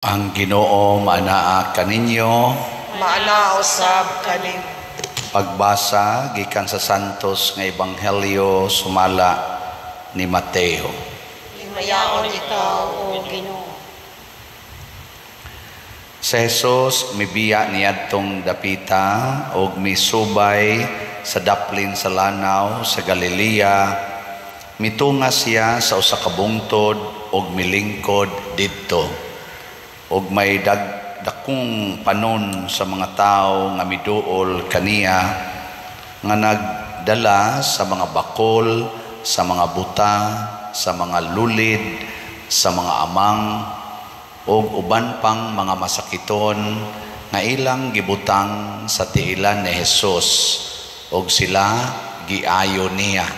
Ang Ginoo maanaa kaninyo. Maanaa usab kaninyo. Pagbasa gikan sa Santos nga Ebanghelyo sumala ni Mateo. Himayaon ikaw, O Ginoo. Si Jesus mibiya niadtong dapita og misubay sa daplin sa lanaw sa Galilea. Mitunga siya sa usa ka bungtod og milingkod didto. Og may dakong panon sa mga tawo nga miduol kaniya, nga nagdala sa mga bakol, sa mga buta, sa mga lulid, sa mga amang, og uban pang mga masakiton nga ilang gibutang sa tiilan ni Hesus, og sila giayo niya.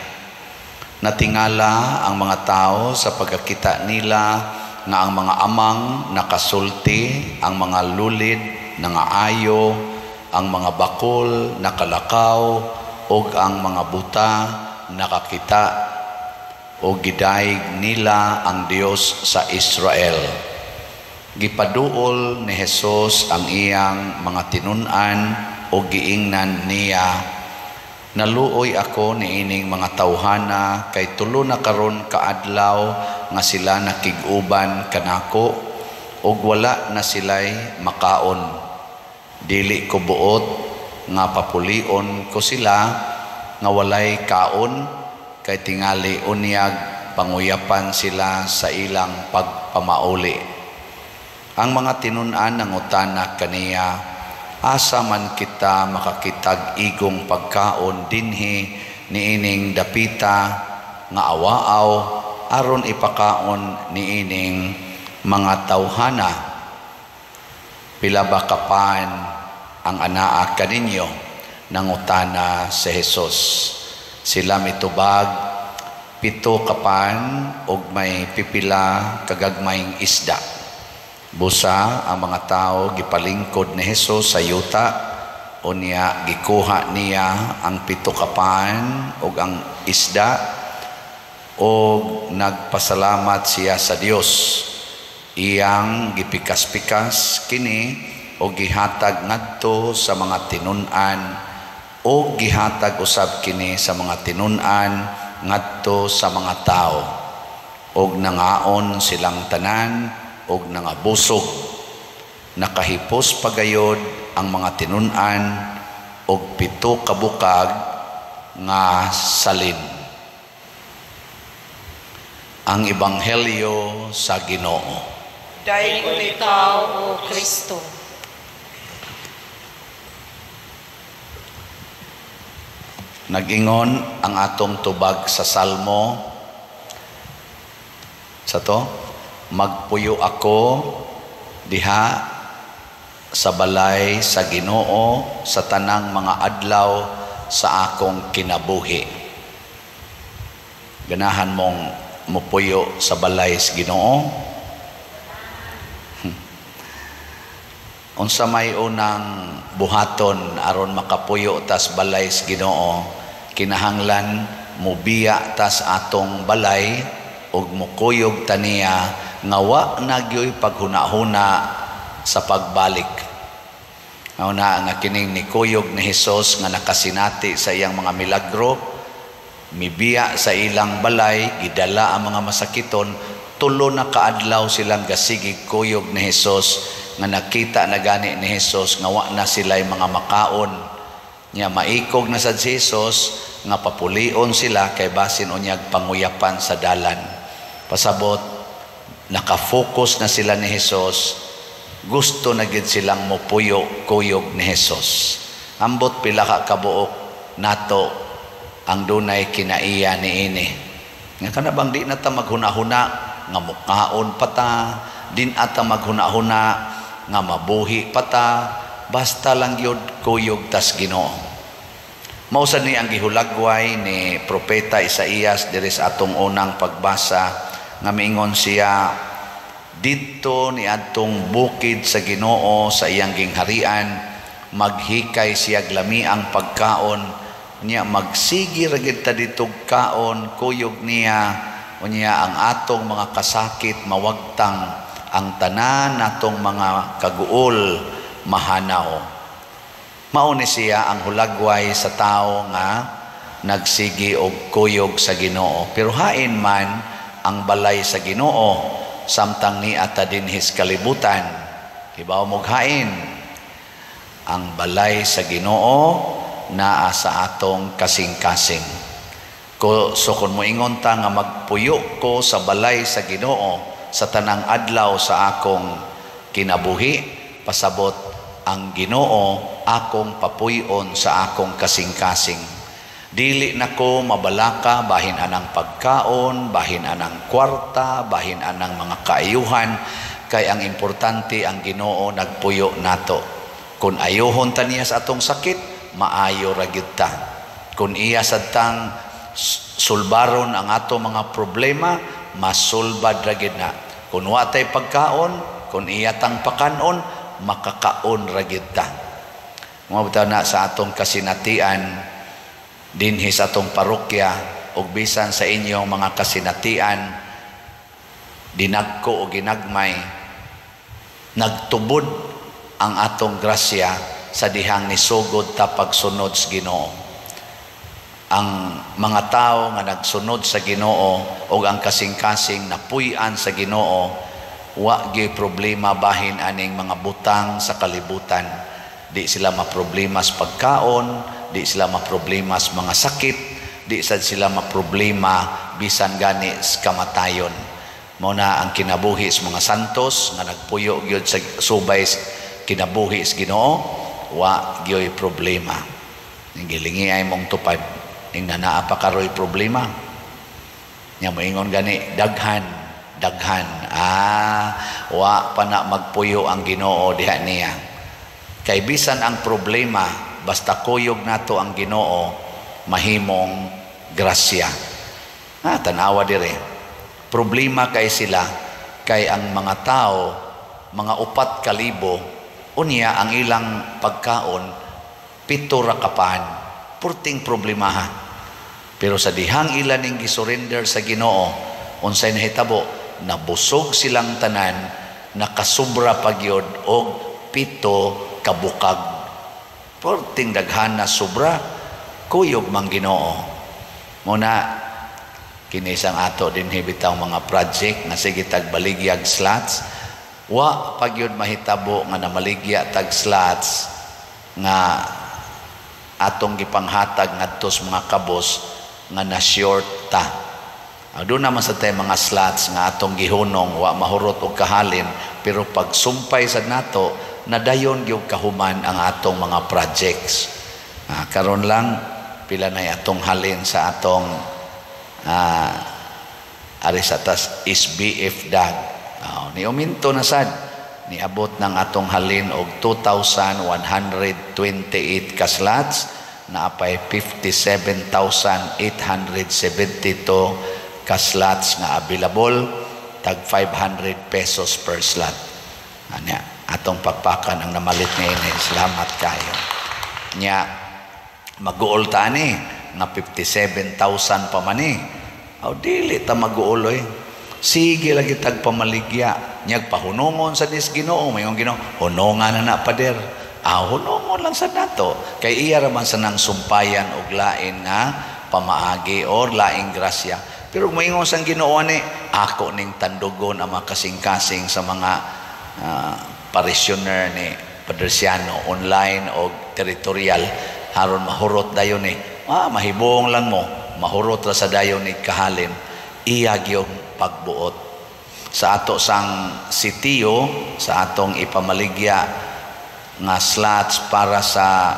Natingala ang mga tao sa pagkakita nila nga ang mga amang nakasulti, ang mga lulid nangaayo, ang mga bakol nakalakaw, ug ang mga buta nakakita, ug gidayeg nila ang Dios sa Israel. Gipaduol ni Hesus ang iyang mga tinun-an ug giingnan niya, "Naluoy ako niining mga tawhana kay tulo na karon kaadlaw nga sila nakig-uban kanako ug wala na sila'y makaon. Dili ko buot nga papulion ko sila nga walay kaon, kay tingali unyag panguyapan sila sa ilang pagpamauli." Ang mga tinun-an nangutana kaniya, "Asa man kita makakitag igong pagkaon dinhi niining dapita nga awaaw aron ipakaon niining mga tawhana? Pila ba kapan ang anaa kaninyo?" Nangutana si Jesus. Sila mitubag, 7 kapan og may pipila kagagmayng isda. Busa ang mga tao gipalingkod ni Hesus sa yuta, unya gikuha niya ang 7 kapan ug ang isda ug nagpasalamat siya sa Dios. Iyang gipikas-pikas kini ug gihatag ngadto sa mga tinun-an, ug gihatag usab kini sa mga tinun-an ngadto sa mga tao. Ug nangaon silang tanan og nangabusog. Nakahipos pagayod ang mga tinun-an og 7 ka bukag nga salin. Ang Ebanghelyo sa Ginoo. Dayeg ikaw, O Kristo. Nag-ingon ang atong tubag sa Salmo sa to, "Magpuyo ako diha sa balay sa Ginoo sa tanang mga adlaw sa akong kinabuhi." Ganahan mong mupuyo sa balay sa Ginoo? Unsa may unang buhaton aron makapuyo tas balay sa Ginoo? Kinahanglan mubiya tas atong balay ug mukuyog taniya nga wa na gyoy paghunahuna sa pagbalik. Una nga kining nikuyog ni Hesus nga nakasinati sa iyang mga milagro, mibiya sa ilang balay, gidala ang mga masakiton, 3 na kaadlaw silang gasigig kuyog ni Hesus nga nakita na gani ni Hesus nga wa na sila'y mga makaon. Nya maikog na sad si Hesus nga papulion sila kay basin unyag panguyapan sa dalan. Pasabot, nakafocus na sila ni Hesus, gusto na gid silang mopuyo kuyog ni Hesus. Ambot pila ka kabuok nato ang dunay kinaiya niini. Nga kana bang di na ta maghuna-huna nga mukaon pa ta, din ata maghuna-huna nga mabuhi pa ta, basta lang gyud kuyog tas Ginoo. Mao sad ni ang gihulagway ni Propeta Isaías diri sa atong unang pagbasa nga miingon siya, "Didto ni adtong bukid sa Ginoo sa iyang gingharian, maghikay siya lami ang pagkaon, unya magsigi ra gid ta ditog kaon kuyog niya, unya ang atong mga kasakit mawagtang, ang tanan natong mga kaguol mahanaw. Mao ni siya ang hulagway sa tao nga nagsigi og kuyog sa Ginoo. Pero hain man ang balay sa Ginoo samtang ni ata dinhi sa kalibutan. Hibaw mog hain ang balay sa Ginoo naa sa atong kasing-kasing. So kung moingon ta nga magpuyo ko sa balay sa Ginoo sa tanang adlaw sa akong kinabuhi, pasabot ang Ginoo akong papuyon sa akong kasing-kasing. Dili nako mabalaka bahin anang pagkaon, bahin anang kwarta, bahin anang mga kaayuhan, kay ang importante ang Ginoo nagpuyo nato. Kung ayuhon ta niya sa atong sakit, maayo ra gyud ta. Kung iya sad tang sulbaron ang ato mga problema, masulbad ra gyud na. Kung wa tay pagkaon, kung iya tang pakanon, makakaon ra gyud ta. Mao bitaw na sa atong kasinatian dinhi sa atong parokya ug bisan sa inyong mga kasinatian dinagko o ginagmay, nagtubod ang atong grasya sa dihang nisugod ta pagsunod sa Ginoo. Ang mga tao nga nagsunod sa Ginoo ug ang kasing-kasing napuy-an sa Ginoo, wa gyud problema bahin aning mga butang sa kalibutan. Di sila maproblema sa pagkaon, di sila maproblema sa mga sakit, di sad sila maproblema bisan gani sa kamatayon. Mao na ang kinabuhi sa mga santos nga nagpuyo gyud sa subay kinabuhi sa Ginoo, wa gyoy problema. Ning gilingi ay mong tupad, ning naa pa karoy problema. Nya moingon gani daghan, daghan. Wa pa na magpuyo ang Ginoo diha niya. Kay bisan ang problema, basta kuyog nato ang Ginoo, mahimong grasya. Tanawa dire. Problema kay sila, kay ang mga tao, mga 4,000, unya ang ilang pagkaon, 7 ra kapan. Purting problema ha. Pero sa dihang ila ning gisurrender sa Ginoo, unsay nahitabo, nabusog silang tanan, nakasubra pagyod og 7 kabukag. Purting daghan na sobra, kuyog mang Ginoo. Muna kinisang ato dinhi bitaw mga project nga sige tag baligyag slots, wa pagyud mahitabo nga namaligya tag slots nga atong gipanghatag ngadto sa mga kabos nga na short ta. Doon naman sa tay mga slots nga atong gihunong wa mahurot og kahalin, pero pag sumpay sad nato nadayon gyud kahuman ang atong mga projects. Karon lang pila nay atong halin sa atong ari sa tas SBF dag. Ni uminto na sad niabot ng atong halin og 2,128 ka slots, naapay 57,872 ka slots nga available, tag 500 pesos per slot. Anya atong pagpakan ang namalit ngayon. Salamat kayo. Nya mag-uol ta ani nga 57,000 pa man ni. Aw dili ta mag-uol oy. Sige lagi tag pamaligya. Nyag pahunongon sa dis Ginoo, mayong Ginoo, hunongan na na pader. Hunongon lang sa nato. Kay iya ra man sa nang sumpayan og lain nga pamaagi or laing grasya. Pero moingon sang Ginoo ani, ako ning tandugon ang mga kasing-kasing sa mga parishioner ni Padre Ciano online o territorial, haron mahurot dayon ni. Mahibong lang mo, mahurot ra sa dayon ni kahalin. Iya gyud pagbuot. Sa ato sang sitio, sa atong ipamaligya nga slots para sa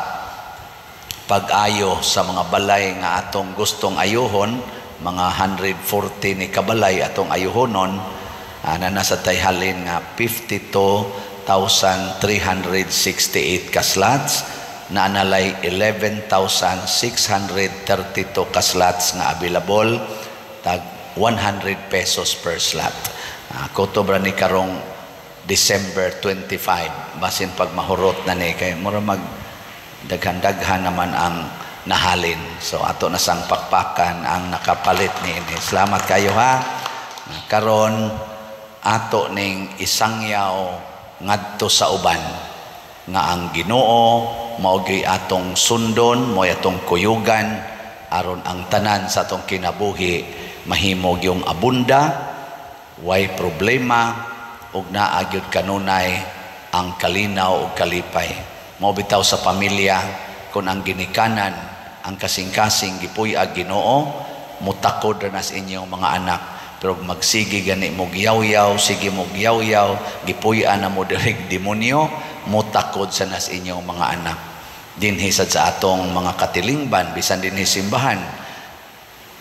pag-ayo sa mga balay nga atong gustong ayuhon, mga 140 ni kabalay atong ayuhonon, na nasa tayhalin nga 52,368 ka slots, na analay 11,632 ka slots nga available, tag 100 pesos per slot. Kutob ra ni karong December 25, basin pag mahurot na ni kay mura mag daghan-daghan naman ang nahalin. So ato na sang pakpakan ang nakapalit ni ini. Salamat kayo ha. Karon Ato ning isangyaw ngadto sa uban nga ang Ginoo mao gyud atong sundon, mao atong kuyugan, aron ang tanan sa atong kinabuhi mahimo gyung abunda, way problema, ug naa gyud kanunay ang kalinaw ug kalipay. Mao bitaw sa pamilya, kung ang ginikanan, ang kasing-kasing gipuy-ag Ginoo, mutakod ra nas inyong mga anak. Pero magsige gani mo giyaw-yaw, sige mo giyaw-yaw, gipuy-an na mo dirig demonyo, mutakod sa nas inyong mga anak. Dinhi sad sa atong mga katilingban, bisan dinhi simbahan,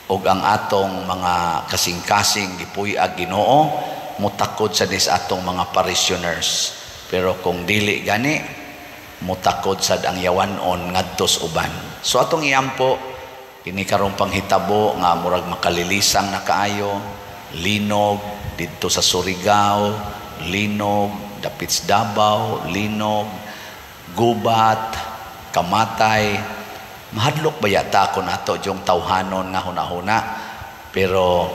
ug ang atong mga kasing-kasing gipuy-ag Ginoo, mutakod sa nis atong mga parishioners. Pero kung dili gani, mutakod sad ang yawanon ngadto sa uban. So atong iampo kini karong panghitabo nga murag makalilisang na kaayo, linog didto sa Surigao, linog dapit sa Davao, linog, gubat, kamatay. Mahadlok ba yata kung ato yung tawhanon nga hunahuna? Pero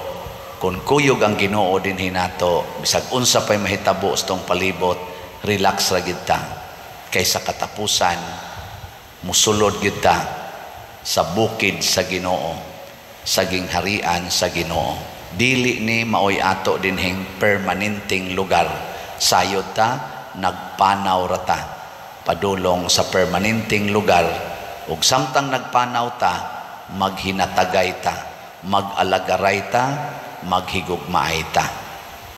kung kuyog ang Ginoo dinhi nato, bisag unsa pay mahitabo sa tong palibot, relax ra gid ta. Kay sa katapusan musulod gyud ta sa bukid sa Ginoo, sa gingharian sa Ginoo. Dili ni maoy ato dinhing permanenteng lugar. Sayod ta, nagpanaw ra ta padulong sa permanenteng lugar, ug samtang nagpanaw ta, maghinatagay ta, mag-alagaray ta, maghigugmaay ta.